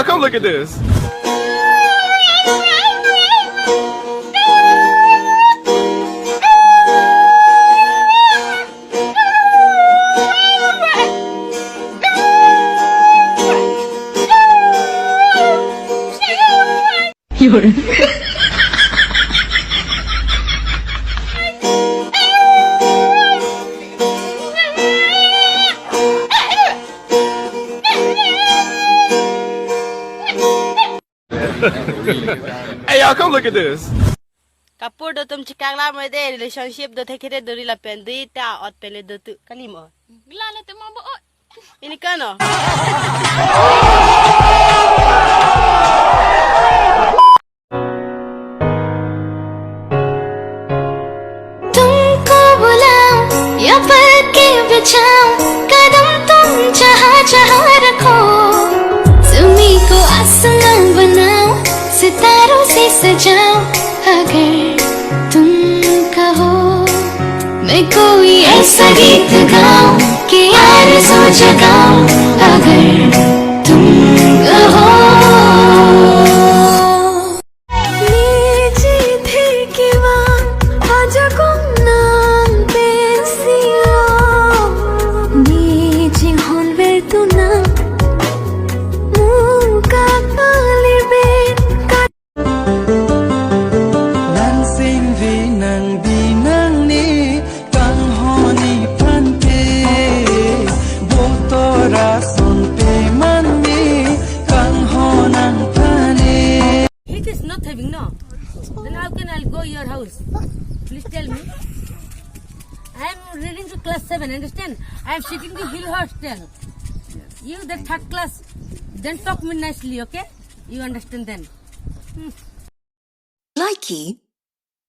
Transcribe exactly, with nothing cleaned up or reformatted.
Come look at this. Hey, y'all, come look at this. Kapur do tum chikang la mo de, relationship do thekhere duri lapen dui ta ot pen le do tu kali mo. Gila le te mo bo. Ini kano. तुमको बुलाऊं या पलकें बिछाऊं, कदम तुम जहां जहां रखो। जमीं को आसमां बनाऊं, सितारों से सजाऊं, अगर तुम कहो। मैं कोई ऐसा गीत गाऊं कि आरज़ू जगाऊं, अगर तुम कहो। Niji thekivang ajakong nang pensi lo. Niji honver tunang muka kali ben. Nang singvi nang di nang ni kanghon ni pante, botora son pe man ni kanghon nang pane. It is not having, no. Then how can I go your house? Please tell me. I am reading to class seven, understand? I am sitting to Hill Hostel. You the third class, then talk me nicely, okay? You understand then. Hmm. Likey